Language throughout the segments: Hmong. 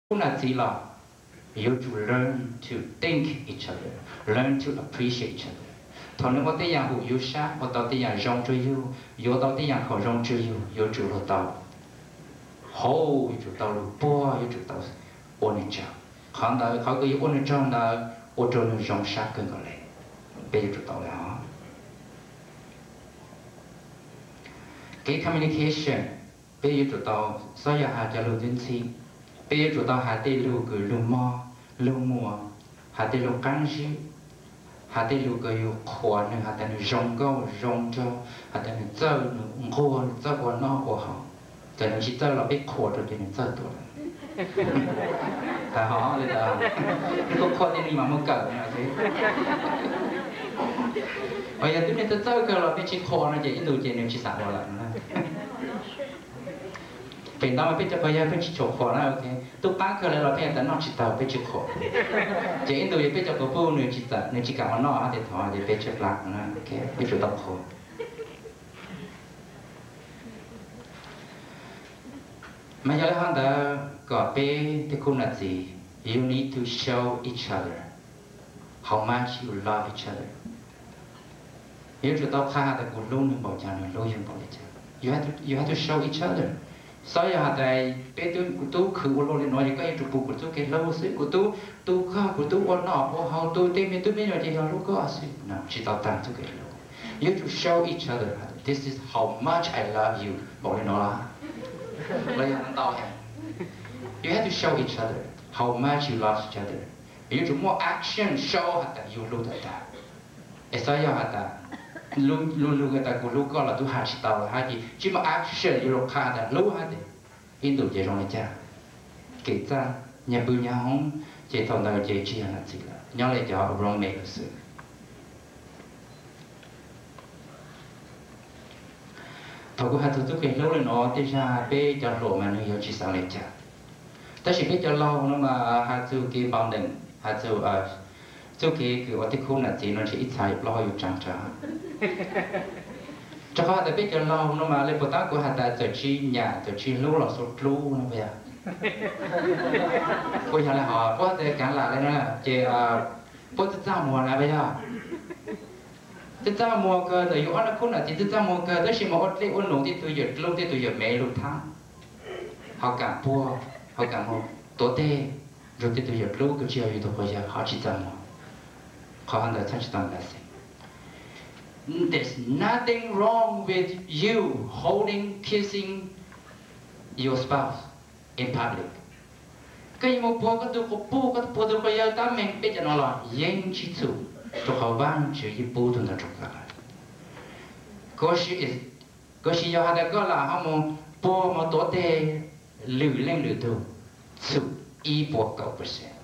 khub nam txiv los yuav tsum learn to think each other, learn to appreciate each other. Thaum nws ua tej yam hum yus sab, ua tau tej yam zoo rau yus, yuav tau tej yam khoom zoo rau yus, yuav tsum luag tau hu, yuav tsum tau lug puag, yuav tsum tau ua nws tsaug. Qhov ntawd, qhov kws yuav ua nws tsaug ntawd ua rau nws zoo sab kawg nkaus le. Peb yuav tsum tau le os. Kev communication, peb yuav tsum tau, xav yog has cov lug tub ntxhi, peb yuav tsum tau has tej lug kws lug mob lug muag, has tej lug qaab zib, has tej lug kws yus qhuas nws, has tas nws zoo nkauj zoo nraug, has tas nws txawj nws nquag, nws txawj ua noj ua haus. Txawm nws tsis txawj los peb qhuas rau ces nws txawj tuaj lawm. Tas ho le tas, nws kuj qhuas ces nws mam muaj kawm no. Ho yog tub neeg txawj txawj kawg los peb tsis qhuas no ces ib ntus ces nws tsis xav ua lawm. Pem ntawd mas peb cov quas yawg peb tsis tshua qhuas na, tub qaab kawg le los peb tas noj tsis taug peb tsis qhuas. Ces ib ntus yog peb cov quas puj nws tsis kam ua noj hab tes thov ces peb tshaib plab, peb tsum tau qhuas. Mas yog le hov ntawd kom peb tej khub nam txiv, you need to show each other how much you love each other. Yuav tsum tau qha has tas kuv hlub nws npaum cas, nws hlub yug npaum li cas. You have to show each other. Xav yog has tas peb tub khwv ua luaj li no ces koj yuav tsum pum kuv txuj kev hlub xwb. Kuv tub tu koj, kuv tub ua noj ua haus, tu tej me tub me nyuam ces yog hlub koj xwb. Tsis tau tag txuj kev hlub. Yuav tsum show each other, this is how much I love you npaum li no los, los yog ntau heev. You have to show each other how much you love each other. Yuav tsum muaj action show has tas yus hlub tag tag. Es xav yog has tas lug lug has tas kuv hlub koj los tub has tsis tau los hab ces tsis muaj action yuav lug qha has tas hlub hab tes ib ntus ces zoo li cas. Kev txawj nyag pw nyag hoob ces thaum ntawd ces tsis yog nam txiv lawm, nyob li cov roommate lawm xwb. Thaum kuv has txug txuj kev hlub li no tej zag peb cov hluas mas nws yuav tsis xav li cas. Tab sis peb cov laug no mas has txug kev bonding, has txug txuj kev kws ua tej khub nam txiv no ntshe ib txha yuav plaub hau yuav tsav nrag. Rau qhov has tas peb cov laug no mas le puas tab kuv has tas txawm tsis nyam txawm tsis hlub los xuas dlub no puas yog? Puas yog le hov puab has tas kaav lam le no ces puab txaj txaj muag na puas yog? Txaj txaj muag kawg ntawm yus ob leeg khub nam txiv txaj txaj muag kawg tab sis mas ua dlej ua num tej tug yawm dlub tej tug yawm mev lug thaab, ho kaam puag, ho kaam moog tuav teg nrug tej tug yawm dlub kws tsis yog yus tug quas yawg ho tsis txaj muag. Qhov ntawd txhaj tsis tau ntawd xwb. There's nothing wrong with you holding, kissing your spouse in public. Koj yuav mus puag koj tug quas puj, koj puag tug quas yawg tab meeg peb cov no los yeej tsis txhum, rau qhov Vaajtswv yeej pub tug ntawd rau koj lawm. Kuv sis yog has tas koj lam ho mus puag mus tuav teg lwm leej lwm tug, txhum ib puas kaum percent.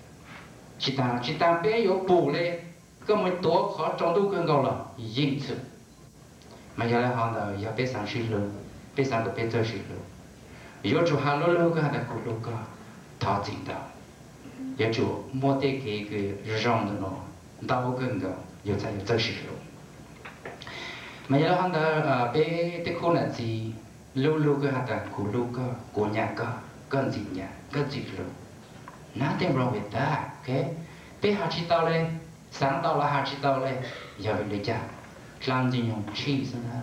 Tsis taag, tsis taag peb yuav pum le, koj mus tuav qhov tsaus ntuj kawg nkaus los yeej txhum. Mas yog le hov ntawd yog peb xaav sib hlub, peb xaav kom peb txawj sib hlub, yuav tsum has lug lug kawg has tas kuv hlub koj, thov txim ntau. Yuav tsum muaj tej kev kws zoo ntawm no ntau kawg nkaus yus txhaj yuav txawj sib hlub. Mas yog le hov ntawd peb tej khub nam txiv lug lug kawg has tas kuv hlub koj, kuv nyam koj, koj ntxim nyam, koj ntxim hlub. Nothing wrong with that, ok? Peb has tsis tau le, xaav tau los has tsis tau le, yog vim li cas? Dlaa ntxwg nyoog tshij xwb na.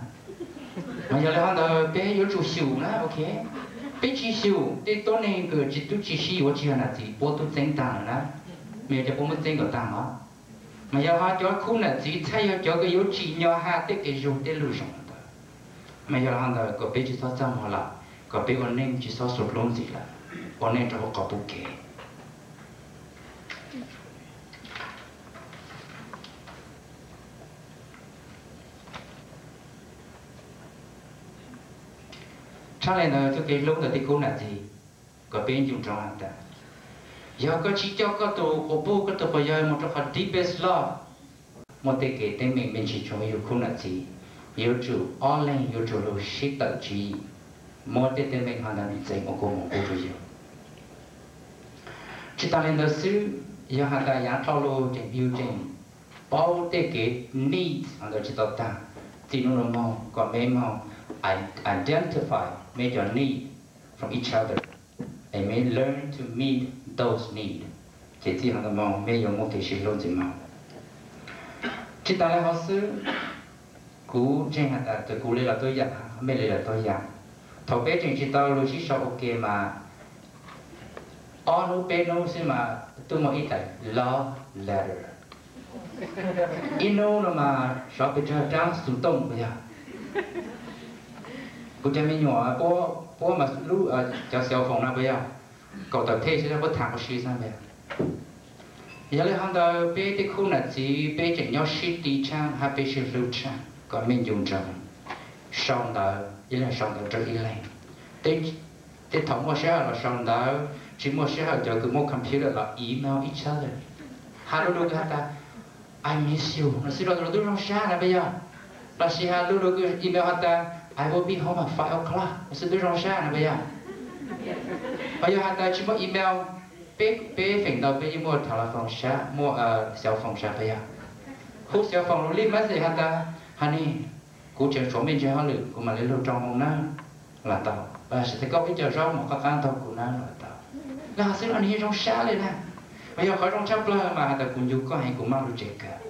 Mas yog le hov ntawd peb yuav tsum xyum na, ok? Peb tsis xyum tej tuab neeg kws tsis tub tsis sib yuav tsis yog nam txiv puab tub txeeb taag lawm na. Mas yog cov puab muab txeeb kom taag os. Mas yog le hov cov khub nam txiv txhaj yog cov kws yuav tsim nyog has tej kev zug tej lug zoo ntawd. Mas yog le hov ntawd kom peb tsis txhob txaj muag lawm, kom peb ua neej tsis txhob xuas dlub ntxiv lawm, ua neej rau huv qhov pub kev. Tshaj le ntawd txuj kev hlub ntawm tej khub nam txiv, kom peb ncu ntsoov has tas, yog koj tsis coj koj tug quas puj koj tug quas yawg mus rau qhov deepest love, muaj tej kev teeb meem me ntsis tshua yus khub nam txiv, yuav tsum ob leeg yuav tsum lug sib tawm tswv yim, muab tej teeb meem hov ntawd ntxeev ua kua muag kub rau yus. Tsis taag le ntawd xwb, yog has tas yaav dlhau lug ces yus tseem paub tej kev needs hov ntawd tsis tau taag, txij nub nuav moog kom meb moog identify meb cov need from each other. and meb learn to meet those need, ces txij no ntawd mej yuav muaj kev sib hlub ntxiv mog. Tsis tas li hov xwb, kuv ntseeg has tas txawm kuv li los tuaj yam, mej li los tuaj yam, thaum peb tseem tsis tau lug sib sau ua ke mas ob hnub peb hnub xwb mas twb muaj ib daim love letter. Ib hnub no mas sov pes tsawg rab xu tooj puas yog? Kuv cov me nyuam puab mas lub cov cell phone na puas yog, kaum tawm thej xwb puab tham ua si xwb puas yog? Yog li hov ntawd peb tej khub nam txiv peb tseem nyob sib ti tshaaj hab peb sib hlub tshaaj kom mej ncu ntsoov, sau ntawv ib leeg sau ntawv rau ib leeg. Tej thaum muaj sij hawm los sau ntawv, tsis muaj sij hawm cov kws muaj computer los email each other. Has lug rau kws has tas I miss you no xwb los twb zoo sab na puas yog? Lossis has lug rau kws email has tas I will be home at five o'clock no xwb twb zoo sab na puas yog? Ho yog has tas tsis muaj email, peb feem ntau peb yeej muaj telephone sab, muaj cell phone sab puas yog? Hu cell phone lug leave message has tas honey, kuv tseem tshuav mej ntseeg hauj lwm, kuv mam li lug rau moo na, los tau. Lossis tas koj ib co zaub mov qab qab ntaug kuv na, los tau. Los xwb no nwg yeej zoo sab li na. Mas yog qhov zoo tshaj plawg mas has tas kuv ncu koj heev, kuv maj lug tseg kawg,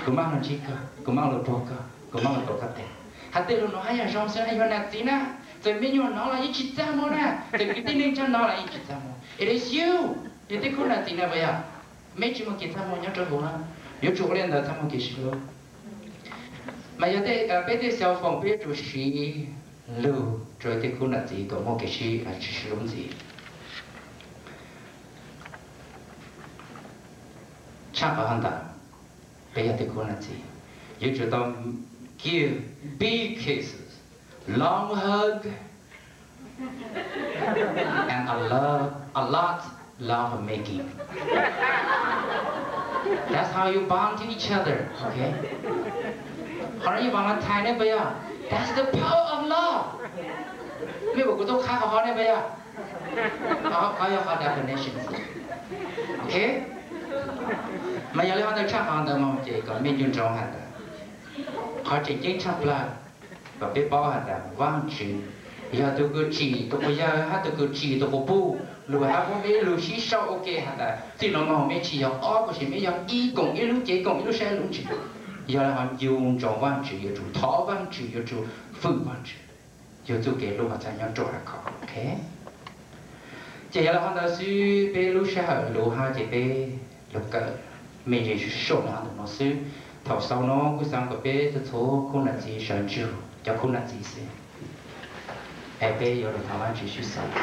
kuv maj lug ntsib koj, kuv maj lug puag koj, kuv maj lug tuav koj tes. Has tej lug nuav haj yam zoo xwb, yog nam txiv na, txawm me nyuam hnov los yeej tsis txaj muag na, txawm kwv tij neej tsa hnov los yeej tsis txaj muag. It is you, yog tej khub nam txiv na puas yog? Meb tsis muaj kev txaj muag nyob rau huv na, yuav tsum ua li ntawd txaj muag kev sib hlub. Mas yog peb tej cell phone peb yuav tsum siv lug rau tej khub nam txiv kom muaj kev sib, sib hlub ntxiv. Tshaj qhov ntawd, peb yog tej khub nam txiv, yuav tsum tau give big kisses, long hug, and a lot, a lot love making. That's how you bond to each other, okay? Qhov no yog Valentine ne puas yog? That's the power of love. Mej pum kuv tub qha qhov qhov ne puas yog? Qhov yog qhov definition, okay? Mas yog li hov ntawd tshaj qhov ntawd moog ces kom mej ncu ntsoov has tas qhov tseem ceeb tshaj plawg kom peb paub has tas Vaajtswv yog tug kws tsim tug quas yawg hab tug kws tsim tug quas puj lug hab muab peb lug sib sau ua ke has tas txij no moog mej tsis yog ob kos sis mej yog ib koom ib lub cev koom ib lub sab lub ntsws. Yog li hov ncu ntsoov Vaajtswv, yuav tsum thov Vaajtswv, yuav tsum fwm Vaajtswv, yug txuj kev hlub hov txhaj nyob ruaj hab kho, okay? Ces yog li hov ntawd xwb peb lub sij hawm luv hab ces peb lug kawm mej ntsis sab ntawm no xwb. Thaum xaus no kuv xaav kom peb txhua khub nam txiv sawv ntsug cov khub nam txiv xwb, es peb yuav lug thov Vaajtswv sib xaus.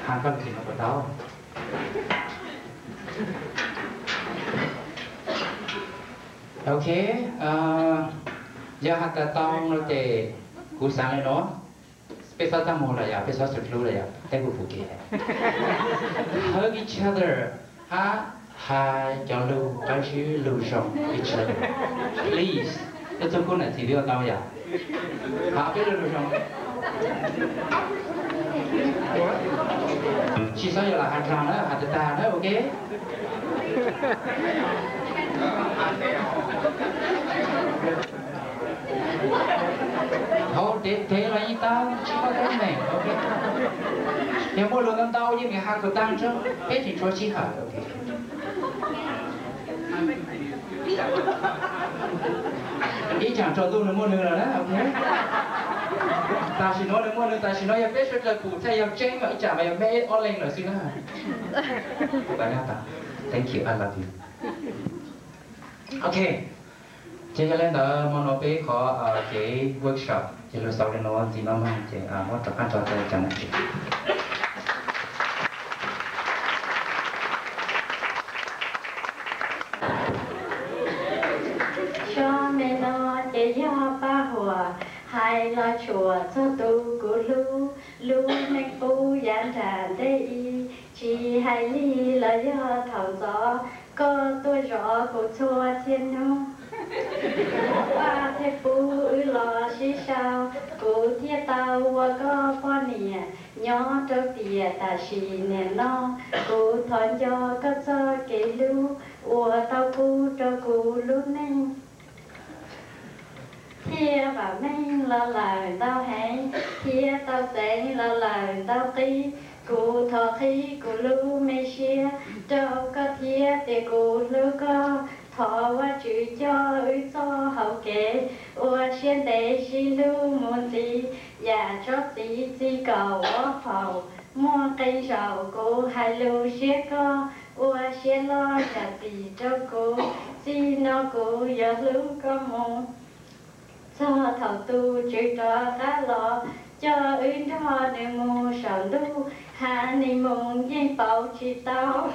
Hab koj lug tim no puas tau? Ok, yog has tas tau no ces kuv xaav le no, peb txhob txaj muag los yog peb txhob xeev hlub los yog teb puv puv kev. Hug each other, hab has cov lug qab zib lug zoo each other, please. Koj txug kub nam txiv peb ua tau yom? Has peb lug lug zoo. Tsis txhob yog lam has nraag na, has tag tag na, ok. Hauv dev dev los yeej tau, tsis muaj teeb meem, ok. Yog muaj lug ntau ntau yeej meem has kom tag tso, peb tseem tshuav sij hawm, ok. Ib tsam tsaus ntuj nws muaj nws lawm na, ok. Tam sim nuav nws muaj nws, tam sim nuav yog peb suav dlawg pum txhaj yog tseeb, ib tsam mas yog meb ob leeg lawm xwb na. Thank you, I love you. Ok, ces yog le ntawd mo no peb qhov kev workshop ces lug xaus le nuav ntxiv no mas ces muab rov qaab tso rau cov nam tsev. Sab me no ces yog paj huam, hais los tshuam txog tus kuv hlub, lub neej qub yav nram ntej i, tsis hais lig los yog thaum ntxov, koj tuaj zov kuv txhua txhia nub. Paj thiaj pub wb los sib sau, kuv thiaj tau ua koj poj niam, nyob rau tiam tam sim niam no, kuv thov nco koj txoj kev hlub uas tau pub rau kuv lub neej. Thiaj vam meej los lawm ntau heev, thiab tau txeev los lawm ntau qib. Kuv thov qhib kuv lub me siab rau koj thiab tias kuv hlub koj. Thov Vajtswv coj wb txoj hau kev ua siab ntev sib hlub mus ntxiv, yam tsob txiv txi kaum ob phaum. Muaj qee zaus kuv hais lus siab koj, ua siab loj zam txim rau kuv, txij no kuv yuav hlub koj mus txog thaum tus Tswv rov qab los coj wb nrog nws mus saum ntuj. Honeymoon yeej pauv tsis tau.